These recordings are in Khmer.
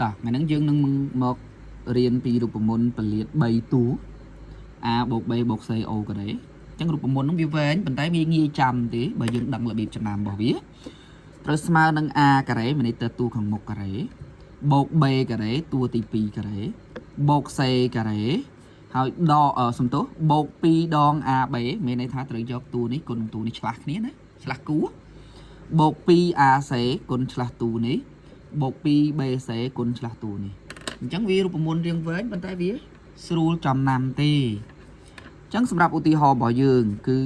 តោះថ្ងៃហ្នឹងយើងនឹងមករៀនពីរូបមន្តពលាត3តួ a បូក b បូក c o ការ៉េអញ្ចឹងរូបមន្តហ្នឹងវាវែងប៉ុន្តែវាងាយចាំទេបើយើងដឹងរបៀបចំណាំរបស់វាត្រូវស្មើនឹង a ការ៉េមានន័យទៅតួខាងមុខការ៉េបូក b ការ៉េតួទី2ការ៉េបូក c ការ៉េហើយដកអឺសំទោសបូក2ដង ab មានន័យថាត្រូវយកតួនេះគុណនឹងតួនេះឆ្លាស់គ្នាណាឆ្លាស់គួរបូក 2ac គុណឆ្លាស់តួនេះបូក 2bc គុណឆ្លាស់តួនេះអញ្ចឹងវារូបមន្តរៀងវែងប៉ុន្តែវាស្រួលចំណាំទេអញ្ចឹងសម្រាប់ឧទាហរណ៍របស់យើងគឺ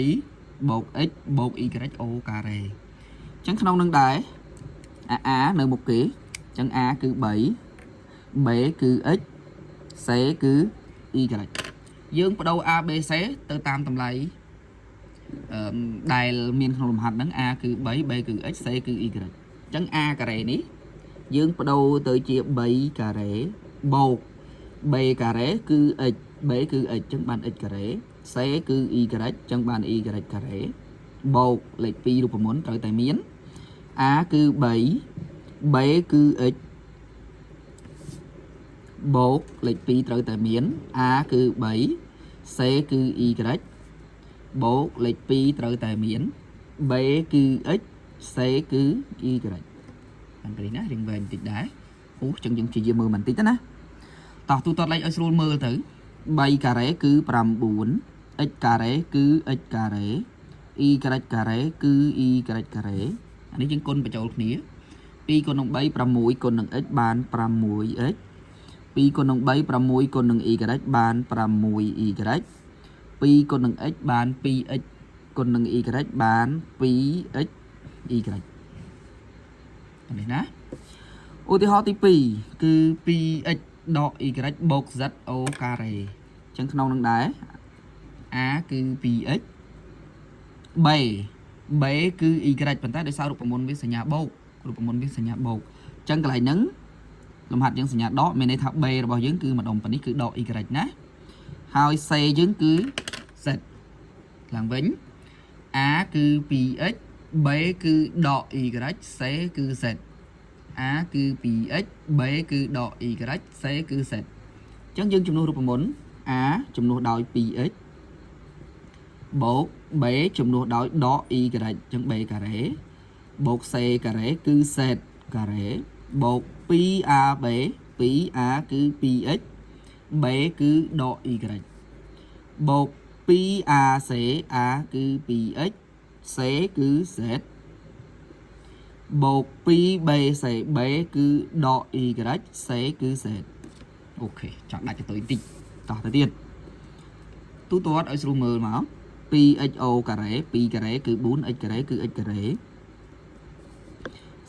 3បូក x បូក y អូការ៉េអញ្ចឹងក្នុងនឹងដែរអា a នៅមុខគេអញ្ចឹង a គឺ3 b គឺ x c គឺ y យើងបដូរ a b c ទៅតាមតម្លៃអឺដែលមានក្នុងលំហាត់ហ្នឹង a គឺ3 b គឺ x c គឺ y អញ្ចឹង a ការ៉េនេះយើងបដូរទៅជា3ការ៉េបូក b ការ៉េគឺ x b គឺ x អញ្ចឹងបាន x ការ៉េ c គឺ y អញ្ចឹងបាន y ការ៉េបូកលេខ2រូបមន្តត្រូវតែមាន a គឺ3 b គឺ x បូកលេខ2ត្រូវតែមាន a គឺ3 c គឺ y បូកលេខ2ត្រូវតែមាន b គឺ x c គឺ y បានពេលនេះណារៀងវែងបន្តិចដែរអូចឹងយើងព្យាយាមមើលបន្តិចទៅណាតោះទូទាត់លេខឲ្យស្រួលមើលទៅ3ការ៉េគឺ9 x ការ៉េគឺ x ការ៉េ y ការ៉េគឺ y ការ៉េអានេះយើងគុណបញ្ចូលគ្នា2គុណនឹង3 6គុណនឹង x បាន 6x 2គុណនឹង3 6គុណនឹង y បាន 6y 2គុណនឹង x បាន 2x គុណនឹង y បាន 2x y នេះណាឧទាហរណ៍ទី2គឺ 2x ដក y បូក z អូការ៉េអញ្ចឹងក្នុងនឹងដែរ a គឺ 2x b b គឺ y ប៉ុន្តែដោយសាររូបមន្តវាសញ្ញាបូករូបមន្តវាសញ្ញាបូកអញ្ចឹងកន្លែងហ្នឹងលំហាត់យើងសញ្ញាដកមានន័យថា b របស់យើងគឺម្ដុំប៉ុណ្នេះគឺដក y ណាហើយ c យើងគឺ z ឡើងវិញ a គឺ 2x b គឺដក y c គឺ z a គឺ 2x b គឺដក y c គឺ z អញ្ចឹងយើងជំនួសរូបមន្ត a ជំនួសដោយ 2x បូក b ជំនួសដោយដក y អញ្ចឹង b ការ៉េបូក c ការ៉េគឺ z ការ៉េបូក 2ab 2a គឺ 2x b គឺដក y បូក 2ac a គឺ 2x c គឺ z បូក 2bc b គឺដក y c គឺ z OK ចង់ដាច់កតុយតិចតោះទៅទៀតទូទាត់ឲ្យស្រួលមើលមក 2xo ការ៉េ2ការ៉េគឺ 4x ការ៉េគឺ x ការ៉េ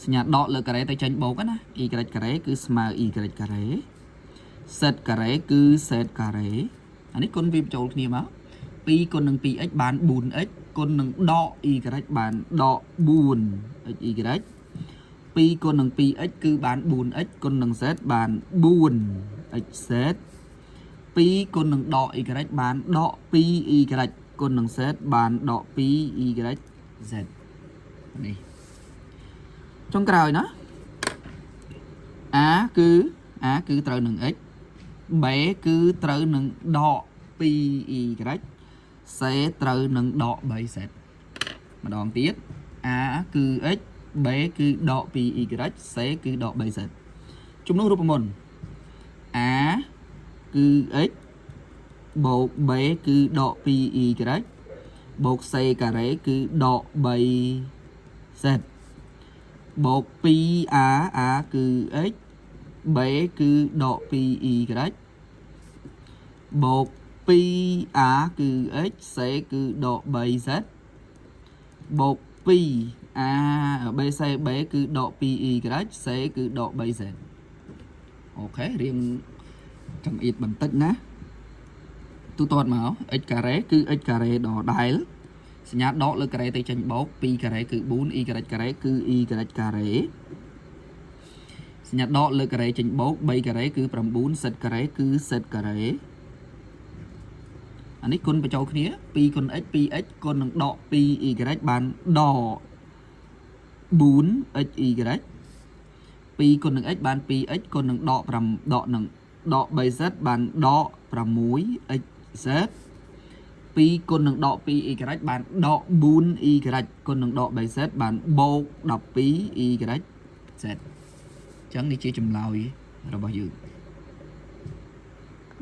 សញ្ញាដកលើការ៉េទៅចេញបូកណា y ការ៉េគឺស្មើ y ការ៉េ z ការ៉េគឺ z ការ៉េអានេះគុណវាបញ្ចូលគ្នាមក2គុណនឹង 2x បាន 4x គុណនឹងដក y បានដក 4x y 2គុណនឹង 2x គឺបាន 4x គុណនឹង z បាន 4xz 2គុណនឹងដក y បានដក 2y គុណនឹង z បានដក 2y z នេះចុងក្រោយណា a គឺ a គឺត្រូវនឹង x b គឺត្រូវនឹងដក 2y c ត្រូវនឹងដក 3z ម្ដងទៀត a គឺ x b គឺដក 2y c គឺដក 3z ជំនួសរូបមន្ត a គឺ x បូក b គឺដក 2y បូក c ការ៉េគឺដក 3z បូក 2a a គឺ x b គឺដក 2y បូក 2a គឺ x c គឺដក 3z បូក 2a b c b គឺដក 2y c គឺដក 3z OK រៀងចង្អៀតបន្តិចណាទូទាត់មក x ការ៉េគឺ x ការ៉េដដែលសញ្ញាដកលើការ៉េទៅចេញបូក2ការ៉េគឺ4 y ការ៉េគឺ y ការ៉េសញ្ញាដកលើការ៉េចេញបូក3ការ៉េគឺ9 z ការ៉េគឺ z ការ៉េអានេះគុណបញ្ចូលគ្នា2គុណ x 2x គុណនឹងដក 2y បានដក 4xy 2គុណនឹង x បាន 2x គុណនឹងដក5ដកនឹងដក 3z បានដក 6xz 2គុណនឹងដក 2y បានដក 4y គុណនឹងដក 3z បានបូក 12y z អញ្ចឹងនេះជាចម្លើយរបស់យើង។